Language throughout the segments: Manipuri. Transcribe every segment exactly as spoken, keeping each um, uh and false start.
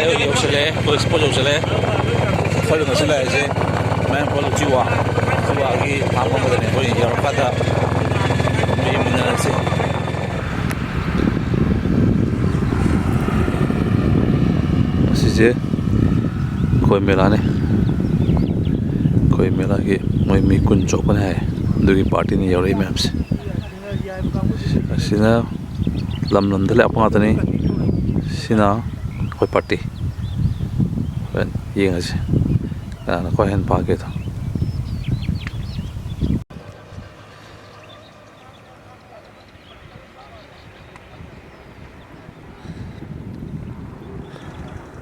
ꯌꯧꯁꯜꯂꯛꯑꯦ, ꯑꯩꯈꯣꯏ ꯁ꯭ꯄꯣꯠ ꯌꯧꯁꯜꯂꯛꯑꯦ꯫ ꯑꯩꯈꯣꯏꯅ ꯉꯁꯤ ꯂꯥꯛꯏꯁꯦ ꯃꯌꯥꯡꯐꯥꯜ ꯎꯆꯤꯋꯥ, ꯎꯆꯤꯋꯥꯒꯤ ꯐꯥꯔꯝ ꯑꯃꯗꯅꯦ꯫ ꯑꯩꯈꯣꯏ ꯌꯧꯔꯀꯥꯟꯗ ꯌꯦꯡꯃꯤꯟꯅꯔꯁꯤ꯫ ꯑꯁꯤꯁꯦ ꯈꯣꯏ ꯃꯦꯂꯥꯅꯤ꯫ ꯈꯣꯏ ꯃꯦꯂꯥꯒꯤ ꯃꯣꯏ ꯃꯤ ꯀꯨꯟ ꯆꯣꯛꯄꯅꯤ ꯍꯥꯏ, ꯑꯗꯨꯒꯤ ꯄꯥꯔꯇꯤꯅꯤ ꯌꯧꯔꯛꯏ ꯃꯌꯥꯝꯁꯦ꯫ ꯑꯁꯤꯅ ꯂꯝ ꯂꯝꯗ ꯂꯥꯛꯄ ꯉꯥꯛꯇꯅꯤ꯫ ꯁꯤꯅ ꯑꯩꯈꯣꯏ ꯄꯥꯔꯇꯤ꯫ ꯍꯣꯔꯦꯟ ꯌꯦꯡꯉꯁꯤ ꯀꯅꯥꯅ ꯈ꯭ꯋꯥꯏ ꯍꯦꯟꯅ ꯐꯥꯒꯦꯗꯣ꯫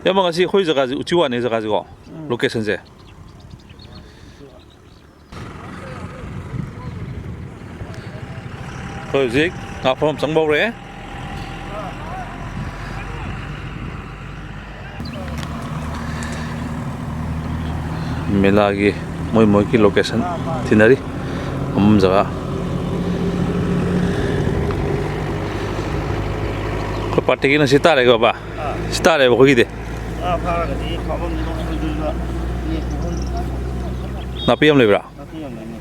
ꯏꯌꯥꯝꯕ, ꯉꯁꯤ ꯑꯩꯈꯣꯏ ꯖꯒꯥꯁꯤ ꯎꯆꯤꯋꯥꯅꯦ ꯖꯒꯥꯁꯤꯀꯣ, ꯎꯝ꯫ ꯂꯣꯀꯦꯁꯟꯁꯦ꯫ ꯑꯩꯈꯣꯏ ꯍꯧꯖꯤꯛ ꯉꯥ ꯐꯥꯐꯝ ꯆꯪꯕ ꯍꯧꯔꯦ꯫ ꯃꯦꯂꯥꯒꯤ ꯃꯣꯏ ꯃꯣꯏꯒꯤ ꯂꯣꯀꯦꯁꯟ ꯊꯤꯅꯔꯤ꯫ ꯐꯝꯐꯝ ꯖꯒꯥ꯫ ꯑꯩꯈꯣꯏ ꯄꯥꯔꯇꯤꯒꯤꯅ ꯁꯤ ꯇꯥꯔꯦꯀꯣ, ꯕꯥ? ꯑꯥ꯫ ꯁꯤ ꯇꯥꯔꯦꯕ ꯑꯩꯈꯣꯏꯒꯤꯗꯤ꯫ ꯉꯥ ꯐꯥꯔꯒꯗꯤ ꯐꯥꯐꯝꯗꯤ ꯂꯣꯏ ꯁꯣꯏꯗꯣꯏꯕ꯫ ꯅꯦꯠ ꯄꯨꯐꯝ꯫ ꯅꯥꯄꯤ ꯑꯃ ꯂꯩꯕ꯭ꯔꯥ? ꯅꯥꯄꯤ ꯌꯥꯝ ꯂꯩꯅꯦ꯫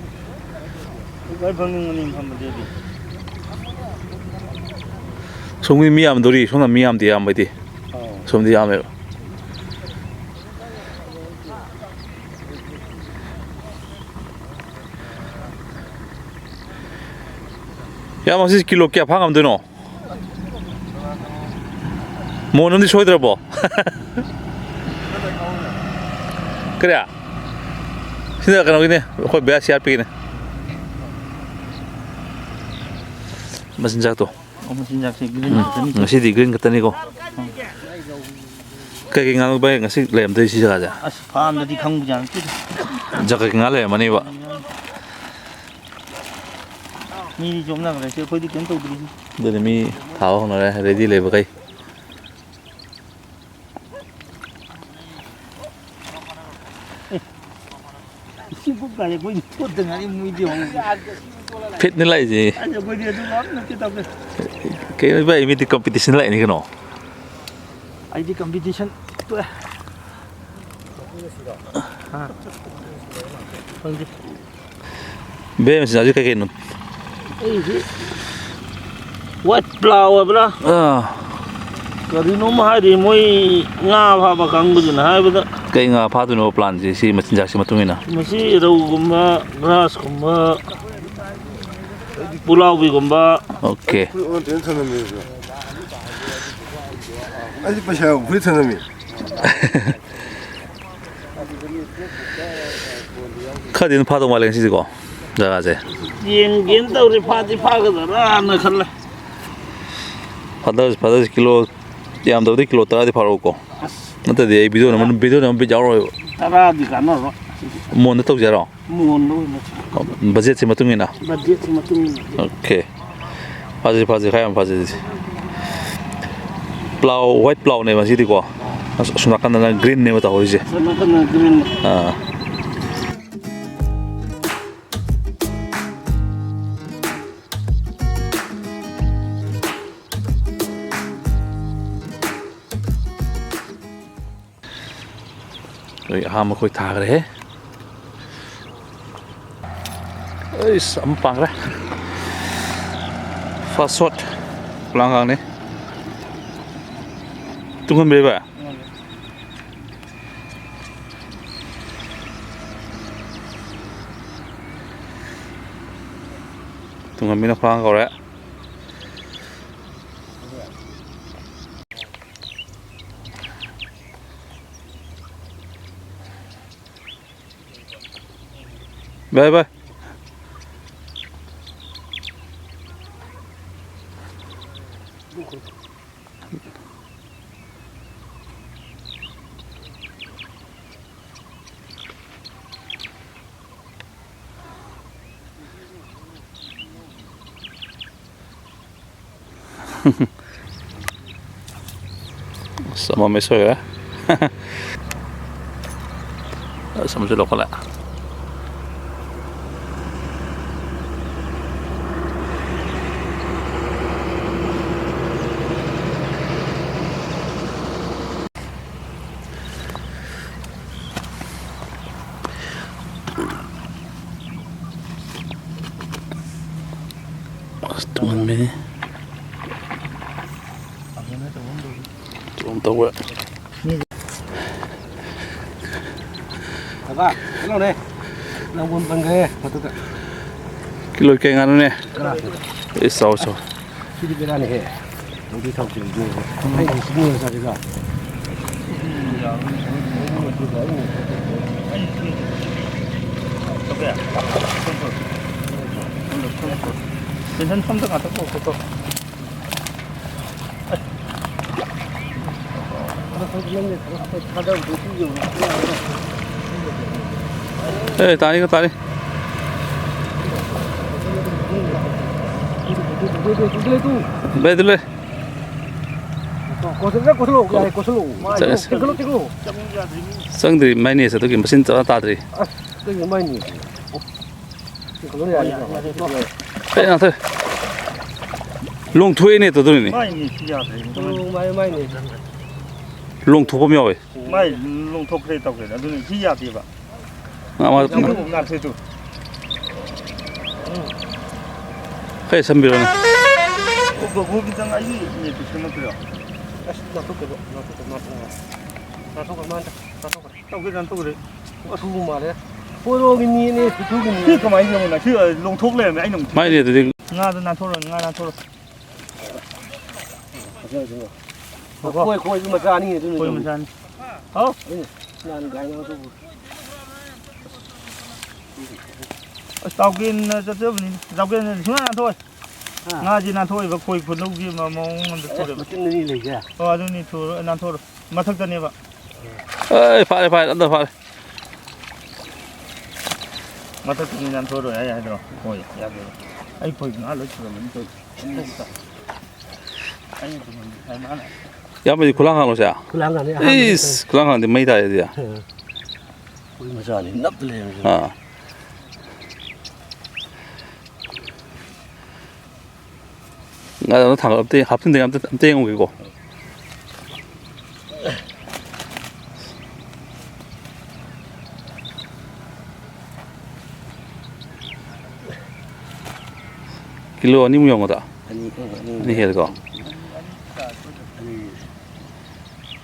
ꯂꯣꯏ ꯐꯪꯅꯤꯡꯕꯅꯤ ꯐꯝꯕꯗꯤ ꯑꯗꯨꯗꯤ꯫ ꯁꯣꯝꯒꯤ ꯃꯤ ꯌꯥꯝꯗꯣꯔꯤ, ꯁꯣꯝꯅ ꯃꯤ ꯌꯥꯝꯗꯦ, ꯌꯥꯝꯕꯩꯗꯤ꯫ ꯑꯧ꯫ ꯁꯣꯝꯗꯤ ꯌꯥꯝꯃꯦꯕ꯫ ꯏꯌꯥꯝꯕ, ꯁꯤ ꯀꯤꯂꯣ ꯀꯌꯥ ꯐꯥ ꯉꯝꯗꯣꯏꯅꯣ? ꯃꯣꯟ ꯑꯃꯗꯤ ꯁꯣꯏꯗ꯭ꯔꯕꯣ? ꯀꯔꯤ? ꯁꯤꯅ ꯀꯩꯅꯣꯒꯤꯅꯦ, ꯑꯩꯈꯣꯏ ꯕꯦꯁ ꯁꯤ ꯑꯥꯔ ꯄꯤꯒꯤꯅꯦ꯫ ꯃꯆꯤꯟꯖꯥꯛꯇꯣ꯫ ꯑꯣ, ꯃꯆꯤꯟꯖꯥꯛꯁꯦ ꯒ꯭ꯔꯤꯟ ꯎꯝ, ꯈꯛꯇꯅꯤ꯫ ꯉꯁꯤꯗꯤ ꯒ꯭ꯔꯤꯟ ꯈꯛꯇꯅꯤꯀꯣ꯫ ꯎꯝ꯫ ꯀꯩꯀꯩ ꯉꯥꯅꯣ ꯚꯥꯏ ꯉꯁꯤ ꯂꯩꯔꯝꯗꯣꯏ ꯁꯤ ꯖꯒꯥꯁꯦ? ꯑꯁ, ꯐꯥꯝꯗꯗꯤ ꯈꯪꯕꯖꯥꯠ ꯅꯠꯇꯦꯗ꯫ ꯖꯒꯠꯀꯤ ꯉꯥ ꯂꯩꯔꯝꯃꯅꯦꯕ꯫ ꯃꯤꯗꯤ ꯆꯣꯞꯅꯈ꯭ꯔꯦ, ꯁꯤ ꯑꯩꯈꯣꯏꯗꯤ ꯀꯩꯝ ꯇꯧꯗ꯭ꯔꯤ꯫ ꯑꯗꯨꯗꯤ ꯃꯤ ꯊꯥꯕ ꯍꯧꯅꯔꯦ, ꯔꯦꯗꯤ ꯂꯩꯕꯈꯩ꯫ ꯁꯤꯕꯨꯛ ꯀꯥꯏ ꯑꯩꯈꯣꯏꯗꯤ ꯊꯣꯠꯇ ꯉꯥꯏꯔꯤ, ꯃꯣꯏꯗꯤ ꯍꯧꯍꯧꯗꯦ꯫ ꯐꯤꯠꯅꯤ ꯂꯥꯛꯏꯁꯦ꯫ ꯑꯁ, ꯑꯩꯈꯣꯏꯗꯤ ꯑꯗꯨ ꯉꯥꯛ ꯅꯠꯇꯦ ꯇꯧꯔꯦ꯫ ꯀꯩꯅꯣ ꯏꯕꯥꯏ, ꯃꯤꯗꯤ ꯀꯝꯄꯤꯇꯤꯁꯟ ꯂꯥꯛꯏꯅꯤ ꯀꯩꯅꯣ꯫ ꯑꯩꯗꯤ ꯀꯝꯄꯤꯇꯤꯁꯟ ꯈꯪꯗꯦ꯫ ꯕꯦ ꯃꯆꯤꯟꯖꯥꯛꯁꯤ ꯀꯩ ꯀꯩꯅꯣ? ꯑꯩꯁꯤ ꯋꯥꯏꯠ ꯄ꯭ꯂꯥꯎ ꯍꯥꯏꯕ꯭ꯔꯥ? ꯑꯥ꯫ ꯀꯔꯤꯅꯣꯝ ꯍꯥꯏꯔꯤ ꯃꯣꯏ ꯉꯥ ꯐꯥꯕ ꯀꯥꯡꯕꯨꯗꯨꯅ ꯍꯥꯏꯕꯗ꯫ ꯀꯩ ꯉꯥ ꯐꯥꯗꯣꯏꯅꯣ ꯄ꯭ꯂꯥꯟꯁꯦ ꯁꯤ ꯃꯆꯤꯟꯖꯥꯛꯁꯤ ꯃꯇꯨꯡ ꯏꯟꯅ? ꯃꯁꯤ ꯔꯧꯒꯨꯝꯕ, ꯒ꯭ꯔꯥꯁꯀꯨꯝꯕ, ꯄꯨꯂꯥꯎꯕꯤꯒꯨꯝꯕ꯫ ꯑꯣꯀꯦ꯫ ꯑꯩꯗꯤ ꯄꯩꯁꯥ ꯌꯥꯎꯕ ꯐꯨꯔꯤꯠ ꯊꯅꯝꯃꯤ꯫ ꯈꯔꯗꯤ ꯑꯗꯨꯝ ꯐꯥꯗꯧ ꯃꯥꯜꯂꯦ ꯉꯁꯤꯗꯤꯀꯣ, ꯖꯒꯥꯁꯦ꯫ ꯌꯦꯡꯒꯦꯅ ꯇꯧꯔꯤ, ꯐꯥꯗꯤ ꯐꯥꯒꯗ꯭ꯔꯥꯅ ꯈꯜꯂꯦ꯫ ꯐꯥꯗꯔꯁꯤ, ꯐꯥꯗꯔꯁꯤ ꯀꯤꯂꯣ ꯌꯥꯝꯗꯕꯗꯤ ꯀꯤꯂꯣ ꯇꯔꯥꯗꯤ ꯐꯥꯔꯛꯎꯀꯣ꯫ ꯑꯁ꯫ ꯅꯠꯇ꯭ꯔꯗꯤ ꯑꯩ ꯚꯤꯗꯤꯑꯣ ꯅꯝꯕ, ꯚꯤꯗꯤꯑꯣ ꯅꯝꯕ ꯕꯤꯠ ꯌꯥꯎꯔꯣꯏꯕ꯫ ꯇꯔꯥꯗꯤ ꯀꯥꯟꯅꯔꯣꯏ꯫ ꯃꯣꯟꯗ ꯇꯧꯖꯦ ꯍꯥꯏꯔꯣ? ꯃꯣꯟꯗ ꯑꯣꯏꯅ ꯆꯠꯂꯦ꯫ ꯕꯖꯦꯠꯁꯤ ꯃꯇꯨꯡ ꯏꯟꯅ? ꯕꯖꯦꯠꯁꯤ ꯃꯇꯨꯡ ꯏꯟꯅ꯫ ꯑꯣꯀꯦ꯫ ꯐꯥꯁꯤ, ꯐꯥꯁꯤ, ꯈꯔ ꯌꯥꯝ ꯐꯥꯁꯤ ꯑꯗꯨꯗꯤ꯫ ꯄ꯭ꯂꯥꯎ, ꯋꯥꯏꯠ ꯄ꯭ꯂꯥꯎꯅꯦꯕ ꯉꯁꯤꯗꯤꯀꯣ꯫ ꯑꯁ, ꯑꯁꯣꯝ ꯅꯥꯀꯟꯗꯅ ꯒ꯭ꯔꯤꯟꯅꯦꯕ ꯇꯧꯍꯧꯔꯤꯁꯦ꯫ ꯑꯁꯣꯝ ꯅꯥꯀꯟꯗꯅ ꯒ꯭ꯔꯤꯟ꯫ ꯑꯥ꯫ ꯑꯩꯈꯣꯏ ꯑꯍꯥꯟꯕ ꯈꯣꯏ ꯊꯥꯈ꯭ꯔꯦꯍꯦ꯫ ꯑꯩꯁ, ꯑꯃ ꯄꯥꯡꯈ꯭ꯔꯦ꯫ First shot꯫ ꯈꯨꯂꯥꯡꯈꯥꯡꯅꯤ꯫ ꯇꯨꯡꯍꯟꯕꯤꯕ? ꯇꯨꯡꯍꯟꯕꯤꯅ ꯈꯨꯂꯥꯡ ꯀꯧꯔꯦ꯫ ꯕꯥꯏ ꯕꯥꯏ꯫ ꯑꯁ, ꯑꯃ ꯃꯤꯁ ꯑꯣꯏꯈ꯭ꯔꯦ꯫ ꯑꯁ, ꯑꯃꯁꯨ ꯂꯧꯈꯠꯂꯦ꯫ ꯆꯣꯝ ꯇꯧꯕ꯫ ꯀꯀꯥ, ꯀꯩꯅꯣꯅꯦ, ꯅꯪꯉꯣꯟ ꯄꯟꯈ꯭ꯔꯦ ꯃꯊꯛꯇ꯫ ꯀꯤꯂꯣ ꯀꯌꯥ ꯉꯥꯅꯨꯅꯦ? ꯀꯅꯥ? ꯑꯦ, ꯆꯥꯎ, ꯆꯥꯎ꯫ ꯁꯤꯗꯤ ꯕꯦꯔꯥꯅꯤꯍꯦ꯫ ꯂꯧꯗꯤ ꯊꯥꯎ ꯆꯤꯡꯗꯣꯏꯅꯦ꯫ ꯑꯩ ꯁꯤ ꯃꯤ ꯃꯆꯥꯁꯤꯒ꯫ ꯇꯦꯟꯁꯟ ꯁꯣꯝꯗ ꯉꯥꯛꯇ ꯄꯨꯔꯛꯈꯣꯀꯣ꯫ ꯑꯦ, ꯇꯥꯅꯤꯒ ꯇꯥꯅꯤ꯫ ꯂꯩ, ꯑꯗꯨ ꯂꯩ꯫ ꯀꯣꯊꯜꯂꯣ, ꯀꯣꯊꯜꯂꯣ, ꯌꯥꯔꯦ, ꯀꯣꯊꯜꯂꯣ꯫ ꯆꯪꯉꯦ꯫ ꯇꯦꯛꯈꯠꯂꯣ, ꯇꯦꯛꯈꯠꯂꯣ꯫ ꯆꯪꯗ꯭ꯔꯤ, ꯃꯥꯏ ꯅꯦꯁ ꯑꯗꯨꯒꯤ ꯃꯆꯤꯟ ꯆꯔꯥ ꯇꯥꯗ꯭ꯔꯤ꯫ ꯑꯁ, ꯀꯩꯅꯣ ꯃꯥꯏ ꯅꯦꯁ꯫ ꯀꯩꯅꯣ ꯌꯥꯔꯦ꯫ ꯑꯦ, ꯅꯥꯊꯣꯏ꯫ ꯂꯣꯡꯊꯣꯛꯑꯦꯅꯦ, ꯇꯧꯗꯣꯏꯅꯦ꯫ ꯃꯥꯏ ꯅꯦꯁ ꯌꯥꯗ꯭ꯔꯦ꯫ ꯑꯣ, ꯃꯥꯏ, ꯃꯥꯏ ꯅꯦꯁ꯫ ꯂꯣꯡꯊꯣꯛꯄ ꯑꯃ ꯌꯥꯎꯋꯦ꯫ ꯃꯥꯏ ꯂꯣꯡꯊꯣꯛꯈ꯭ꯔꯦ ꯇꯧꯈ꯭ꯔꯦ꯫ ꯑꯗꯨꯅ ꯁꯤ ꯌꯥꯗꯦꯕ꯫ ꯉꯥ ꯑꯃ ꯉꯥꯊꯣꯏꯗꯨ꯫ ꯈꯔ ꯁꯝꯕꯤꯔꯣꯅꯦ꯫ ꯒꯣ-, ꯒꯣ-, ꯒꯣꯒꯤ ꯆꯪ ꯑꯩꯒꯤ ꯅꯦꯠꯇꯨ ꯁꯦꯝꯃꯛꯄꯤꯔꯣ꯫ ꯑꯁ, ꯅꯥꯊꯣꯛꯀꯅꯨ, ꯅꯥꯊꯣꯛꯀꯅꯨ, ꯅꯥꯊꯣꯛꯀꯅꯨ꯫ ꯅꯥꯊꯣꯛꯀꯅꯨ, ꯃꯥꯅ ꯅꯥꯊꯣꯛꯀꯅꯨ꯫ ꯇꯧꯒꯦ, ꯅꯥꯊꯣꯛꯀꯅꯨ꯫ ꯑꯊꯨꯕ ꯃꯥꯜꯂꯦ꯫ ꯄꯣꯔꯣꯒꯤ ꯃꯤꯅꯦ, ꯄꯤꯊꯨꯒꯤ ꯃꯤꯅꯦ꯫ ꯁꯤ ꯀꯃꯥꯏꯅ ꯇꯧꯕꯅꯣ? ꯁꯤ, ꯑ, ꯂꯣꯡꯊꯣꯛ ꯂꯩꯔꯝꯃꯦ, ꯑꯩꯅ ꯑꯃꯨꯛ ꯃꯥꯏꯅꯦ ꯑꯗꯨꯗꯤ꯫ ꯉꯥꯗꯣ ꯅꯥꯟꯊꯣꯔꯣ, ꯉꯥ ꯅꯥꯟꯊꯣꯔꯣ꯫ ꯈꯣꯏ, ꯈꯣꯏꯁꯨ ꯃꯆꯥ ꯑꯅꯤ ꯑꯗꯨꯅ ꯈꯣꯏ ꯑꯗꯨꯝ꯫ ꯃꯆꯥꯅꯤ꯫ ꯍꯥꯎ꯫ ꯑꯩꯅ ꯅꯍꯥꯟ ꯒꯥꯏ ꯉꯥꯗꯨꯕꯨ꯫ ꯑꯁ, ꯇꯥꯎꯀꯦꯟꯅ ꯆꯠꯆꯕꯅꯤ꯫ ꯇꯥꯎꯀꯦꯟꯅ ꯁꯨꯡꯅꯥꯟ ꯅꯥꯟꯊꯣꯛꯑꯣꯏ꯫ ꯍꯥ? ꯉꯥꯁꯤ ꯅꯥꯟꯊꯣꯛꯑꯣꯏꯕ ꯈꯣꯏ ꯈꯨꯅꯧꯒꯤ ꯃ-, ꯃꯑꯣꯡ ꯑꯃꯗ ꯑꯦ, ꯊꯣꯛꯑꯦꯕ꯫ ꯃꯆꯤꯟ ꯑꯅꯤ ꯂꯩꯁꯦ? ꯑꯣ, ꯑꯗꯨꯅꯤ ꯊꯨꯔ-, ꯅꯥꯟꯊꯣꯛꯑꯔꯣꯏ꯫ ꯃꯊꯛꯇꯅꯦꯕ꯫ ꯑꯦ, ꯐꯥꯔꯦ, ꯐꯥꯔꯦ, ꯑꯝꯇ ꯐꯥꯔꯦ꯫ ꯃꯊꯛꯇꯅꯤ ꯅꯥꯟꯊꯣꯛꯑꯔꯣꯏ ꯍꯥꯏ ꯍꯥꯏꯗ꯭ꯔꯣ? ꯍꯣꯏ, ꯌꯥꯗꯦꯕ꯫ ꯑꯩ ꯈꯣꯏ ꯉꯥ ꯂꯣꯏ ꯊꯨꯔꯝꯃꯅꯤ ꯇꯧꯔꯤ꯫ ꯑꯩꯅ ꯊꯨꯝꯍꯟꯕꯤ ꯍꯥꯏ ꯃꯥꯅ꯫ ꯏꯌꯥꯝꯕꯗꯤ ꯈꯨꯂꯥꯡ ꯈꯥꯡꯂꯣ ꯁꯦ? ꯈꯨꯂꯥꯡ ꯈꯥꯡꯅꯤ, ꯑꯍꯥꯟꯕꯗ ꯏꯁ, ꯈꯨꯂꯥꯡ ꯈꯥꯡꯗꯤ ꯃꯩ ꯇꯥꯔꯦ ꯑꯗꯨꯗꯤ꯫ ꯑ꯫ ꯑꯩꯈꯣꯏ ꯃꯆꯥꯅꯤ, ꯅꯞꯇ ꯂꯩꯔꯝꯃꯤꯁꯦ꯫ ꯑꯥ꯫ ꯉꯥꯗꯣ ꯊꯥꯡꯒꯠ-, ꯑꯝꯇ ꯍꯥꯞꯆꯤꯟꯗ ꯑꯝꯇ, ꯑꯝꯇ ꯌꯦꯡꯉꯨꯒꯦꯀꯣ꯫ ꯀꯤꯂꯣ ꯑꯅꯤꯃꯨꯛ ꯌꯧꯒꯗ꯭ꯔꯥ? ꯑꯅꯤ ꯍꯦꯜꯂꯦꯀꯣ?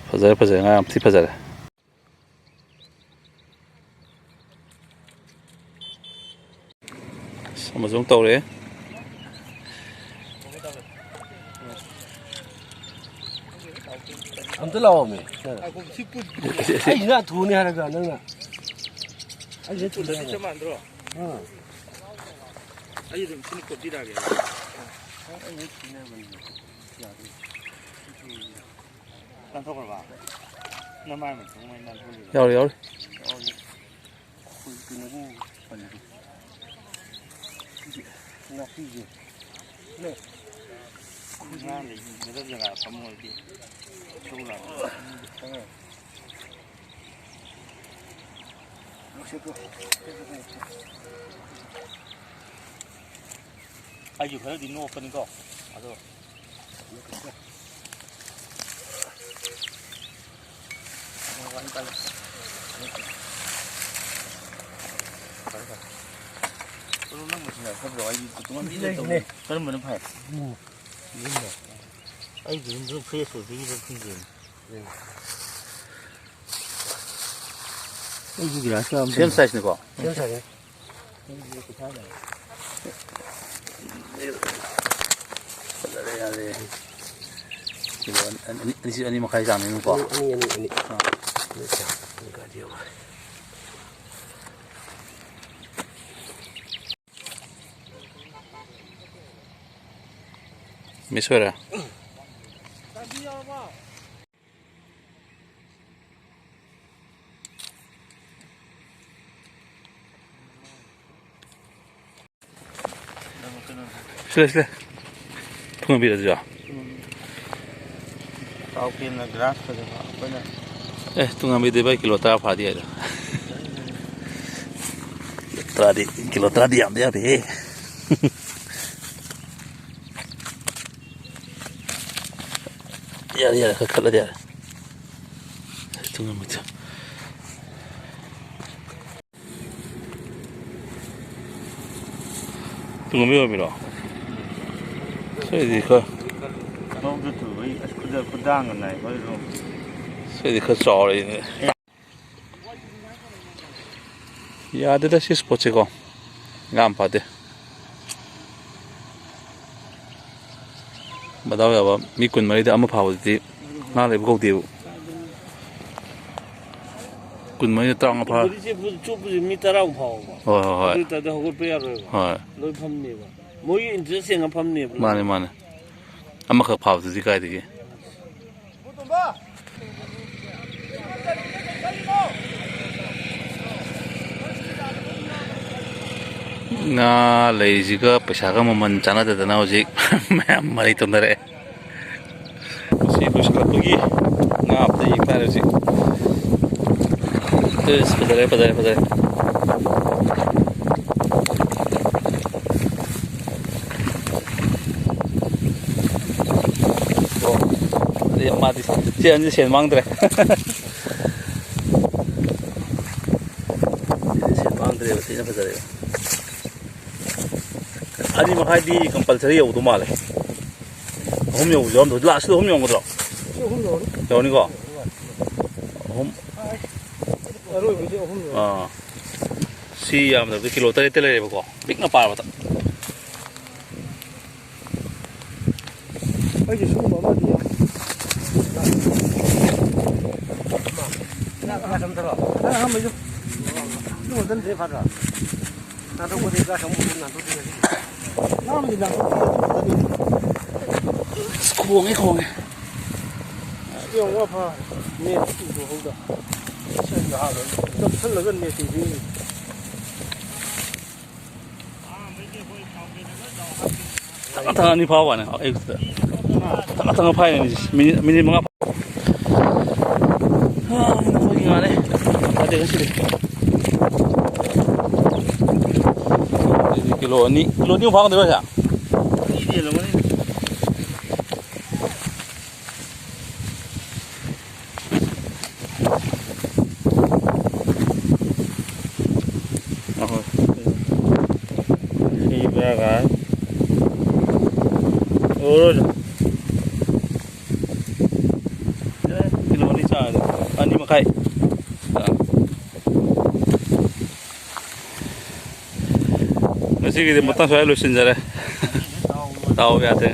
ꯐꯖꯔꯦ, ꯐꯖꯔꯦ, ꯉꯥ ꯌꯥꯝ ꯊꯤ ꯐꯖꯔꯦ꯫ ꯑꯁ, ꯑꯃꯁꯨ ꯑꯃꯨꯛ ꯇꯧꯔꯦ꯫ ꯑꯝꯇ ꯂꯥꯛꯑꯣꯃꯦ꯫ ꯑꯩꯁꯤꯅ ꯊꯨꯅꯤ ꯍꯥꯏꯔꯒ ꯅꯪꯅ꯫ ꯑꯩꯁꯤꯅ ꯊꯨꯅꯤ ꯍꯥꯏꯔꯒ꯫ ꯑꯥ꯫ ꯑꯩ ꯑꯗꯨꯝ ꯁꯤꯅ ꯀꯣꯠꯄꯤꯔꯛꯑꯒꯦ꯫ ꯅꯥꯟꯊꯣꯛꯈ꯭ꯔꯕ? ꯅꯃꯥꯏ ꯃꯇꯨꯡ ꯑꯣꯏꯅ ꯅꯥꯟꯊꯣꯛꯈ꯭ꯔꯕ? ꯌꯥꯎꯔꯤ, ꯌꯥꯎꯔꯤ꯫ ꯌꯥꯎꯔꯤ꯫ ꯑꯩꯈꯣꯏ ꯀꯩꯅꯣꯒꯨꯝꯕ ꯄꯜꯂꯤꯗꯣ꯫ ꯁꯤꯒꯤ ꯅꯥꯄꯤꯁꯦ꯫ ꯉꯥ ꯂꯩꯒꯗꯕ ꯖꯒꯥ ꯐꯝꯃꯣꯏꯗꯤ ꯁꯧ ꯂꯥꯛꯑꯣ꯫ ꯑꯩꯁꯨ ꯈꯔꯗꯤ ꯅꯣꯛꯄꯅꯤꯀꯣ, ꯑꯗꯣ ꯐꯔꯦ, ꯐꯔꯦ꯫ ꯑꯗꯣ ꯅꯪ ꯃꯆꯤꯟꯖꯥꯛ ꯊꯛꯄ꯭ꯔꯣ? ꯑꯩꯗꯤ ꯇꯨꯝꯃꯟꯕꯤ ꯂꯩꯇꯧꯅꯤ꯫ ꯂꯩ꯫ ꯀꯔꯝꯕꯅ ꯐꯩ? ꯎꯝ꯫ ꯑꯩꯗꯤ ꯑꯗꯨꯝ fresh ꯑꯣꯏꯕꯒꯤꯔ ꯈꯪꯗꯦꯅꯦ꯫ ꯎꯝ꯫ ꯑꯩꯁꯨ ꯒꯤꯂꯥꯁ ꯀꯌꯥ ꯑꯝꯇ same size ꯅꯤꯀꯣ? Same size ꯅꯤ꯫ ꯐꯖꯔꯦ, ꯌꯥꯔꯦ꯫ ꯀꯤꯂꯣ ꯑꯅꯤ, ꯑꯅꯤ, ꯑꯅꯤ, ꯑꯅꯤ ꯃꯈꯥꯏ ꯆꯥꯡꯅꯤꯅꯀꯣ? ꯑꯅꯤ, ꯑꯅꯤ, ꯑꯅꯤ, ꯑꯅꯤ꯫ ꯑꯥ꯫ ꯑꯅꯤ ꯆꯥꯡ, ꯑꯅꯤ ꯀꯥꯗꯤ ꯌꯧꯔꯦ꯫ Miss ꯑꯣꯏꯔꯦ꯫ ꯁꯤꯂꯦ, ꯁꯤꯂꯦ꯫ ꯊꯨꯡꯍꯟꯕꯤꯔꯁꯤꯔꯣ? ꯇꯥꯎꯀꯦꯟꯅ glass ꯐꯖꯕ ꯑꯩꯈꯣꯏꯅ꯫ ꯑꯦ, ꯇꯨꯡꯍꯟꯕꯤꯗꯤ ꯚꯥꯏ ꯀꯤꯂꯣ ꯇꯔꯥ ꯐꯥꯗꯤ ꯌꯥꯏꯗ꯫ ꯇꯔꯥꯗꯤ, ꯀꯤꯂꯣ ꯇꯔꯥꯗꯤ ꯌꯥꯝꯗꯤ ꯌꯥꯝꯗꯦꯍꯦ꯫ ꯌꯥꯔꯦ, ꯌꯥꯔꯦ, ꯈꯔ ꯈꯠꯂꯗꯤ ꯌꯥꯔꯦ꯫ ꯇꯨꯡꯍꯟꯕꯤꯗꯣ꯫ ꯇꯨꯡꯍꯟꯕꯤ ꯑꯣꯏꯕꯤꯔꯣ? ꯁꯤꯗꯤ ꯈꯔ ꯂꯧꯗꯨ ꯊꯨꯕꯩ ꯑꯁ ꯈꯨꯗ-, ꯈꯨꯗꯥꯡꯒ ꯅꯥꯏ ꯑꯩꯈꯣꯏ ꯂꯧ꯫ ꯁꯤꯗꯤ ꯈꯔ ꯆꯥꯎꯔꯦꯅꯦ꯫ ꯌꯥꯗꯦꯗ ꯁꯤ ꯁ꯭ꯄꯣꯠꯁꯦꯀꯣ꯫ ꯉꯥ ꯌꯥꯝ ꯐꯥꯗꯦ꯫ ꯃꯗꯥꯎ ꯌꯥꯕ ꯃꯤ ꯀꯨꯟꯃꯔꯤꯗ ꯑꯃ ꯐꯥꯕꯗꯨꯗꯤ ꯉꯥ ꯂꯩꯕ ꯀꯧꯗꯦꯕ꯫ ꯀꯨꯟꯃꯔꯤꯗ ꯇꯔꯥꯃꯉꯥ ꯐꯥ- ꯀꯨꯟꯃꯔꯤꯁꯦ ꯆꯨꯞꯄꯁꯦ ꯃꯤ ꯇꯔꯥꯃꯨꯛ ꯐꯥꯎꯕ꯫ ꯍꯣꯏ, ꯍꯣꯏ, ꯍꯣꯏ꯫ ꯑꯗꯨ ꯑꯣꯏ ꯇꯥꯔꯗꯤ ꯍꯧꯒꯠꯄ ꯌꯥꯔꯣꯏꯕ꯫ ꯍꯣꯏ꯫ ꯂꯣꯏ ꯐꯝꯅꯦꯕ꯫ ꯃꯣꯏꯒꯤ interest ꯌꯦꯡꯉ ꯐꯝꯅꯦꯕ ꯂꯣꯏ꯫ ꯃꯥꯅꯦ, ꯃꯥꯅꯦ꯫ ꯑꯃꯈꯛ ꯐꯥꯕꯗꯨꯗꯤ ꯀꯥꯏꯗꯒꯤ? ꯉꯥ ꯂꯩꯔꯤꯁꯤꯒ ꯄꯩꯁꯥꯒ ꯃꯃꯜ ꯆꯥꯟꯅꯗꯗꯅ ꯍꯧꯖꯤꯛ ꯃꯌꯥꯝ ꯃꯔꯩ ꯇꯧꯅꯔꯛꯑꯦ꯫ ꯃꯁꯤ ꯂꯣꯏꯁꯤꯜꯂꯛꯄꯒꯤ ꯉꯥ ꯑꯝꯇ ꯌꯦꯡ ꯇꯥꯔꯦ ꯍꯧꯖꯤꯛ꯫ ꯑꯁ, ꯐꯖꯔꯦ, ꯐꯖꯔꯦ, ꯐꯖꯔꯦ꯫ ꯑꯣ, ꯑꯗꯩ ꯃꯥꯗꯤ ꯁꯤ ꯑꯅꯤ ꯁꯦꯟ ꯃꯥꯡꯗ꯭ꯔꯦ꯫ ꯁꯤꯗꯤ ꯁꯦꯟ ꯃꯥꯡꯗ꯭ꯔꯦꯕ, ꯊꯤꯅ ꯐꯖꯔꯦꯕ꯫ ꯑꯅꯤ ꯃꯈꯥꯏꯗꯤ compulsory ꯌꯧꯗꯧ ꯃꯥꯜꯂꯦ꯫ ꯑꯍꯨꯝ ꯌꯧꯕꯁꯨ ꯌꯥꯎꯔꯝꯗꯧ꯫ Last ꯑꯍꯨꯝ ꯌꯧꯔꯝꯒꯗ꯭ꯔꯣ? ꯁꯤ ꯑꯍꯨꯝ ꯌꯧꯔꯅꯤ꯫ ꯌꯧꯔꯅꯤꯀꯣ? ꯑꯍꯨꯝ꯫ ꯑꯔꯣꯏꯕꯁꯦ ꯑꯍꯨꯝ ꯌꯧꯔꯅꯤ꯫ ꯑꯥ꯫ ꯁꯤ ꯌꯥꯝꯗ꯭ꯔꯕꯗ ꯀꯤꯂꯣ ꯇꯔꯦꯠꯇ ꯂꯩꯔꯦꯕꯀꯣ꯫ ꯄꯤꯛꯅ ꯄꯥꯔꯕꯗ꯫ ꯑꯩꯁꯨ ꯁꯤꯒꯨꯝꯕ ꯑꯃꯗꯤ ꯌꯥꯎ-, ꯉꯥ ꯑꯍꯥꯟꯕꯩꯁꯨ꯫ ꯑꯗꯨ ꯉꯥꯛꯇꯅꯦ꯫ ꯉꯥ ꯑꯃꯗꯤ ꯂꯥꯛꯄ ꯉꯥꯛꯇꯅꯦ꯫ ꯑꯁ, ꯈꯣꯡꯉꯦ, ꯈꯣꯡꯉꯦ꯫ ꯌꯦꯡꯉꯣ, ꯐꯥ꯫ Net ꯎꯍꯧꯗ꯫ ꯅꯞꯁꯜꯂꯒ net ꯇꯨꯗꯤ꯫ ꯊꯛ ꯊꯛ ꯑꯅꯤ ꯐꯥꯕ ꯋꯥꯅꯤ ꯑꯌꯨꯛꯇ꯫ ꯊꯛ ꯊꯛ ꯐꯥꯏꯅꯦ꯫ ꯃꯤꯅꯤꯠ, ꯃꯤꯅꯤꯠ ꯃꯉꯥ ꯐꯥ-, ꯑꯥ, ꯅꯈꯣꯏꯒꯤ ꯉꯥꯅꯦ꯫ ꯐꯥꯗꯦ ꯉꯁꯤꯗꯤ꯫ ꯑꯗꯨꯗꯤ ꯀꯤꯂꯣ ꯑꯅꯤ, ꯀꯤꯂꯣ ꯑꯅꯤꯃꯨꯛ ꯐꯥꯔꯝꯒꯗ꯭ꯔꯣ ꯁꯦ? ꯑꯅꯤꯗꯤ ꯍꯦꯜꯂꯝꯒꯅꯤ꯫ ꯑꯍꯣꯏ꯫ ꯁꯤ ꯕꯦꯔꯥ ꯀꯥꯏ꯫ ꯂꯣꯏꯔꯣꯏꯗ꯫ ꯑꯦ, ꯀꯤꯂꯣ ꯑꯅꯤ ꯆꯥꯔꯦ꯫ ꯑꯅꯤ ꯃꯈꯥꯏ꯫ ꯑꯥ꯫ ꯉꯁꯤꯒꯤꯗꯤ ꯃꯇꯥꯡ ꯁ꯭ꯋꯥꯏ ꯂꯣꯏꯁꯤꯟꯖꯔꯦ꯫ ꯗꯥꯎ ꯌꯥꯗ꯭ꯔꯦ꯫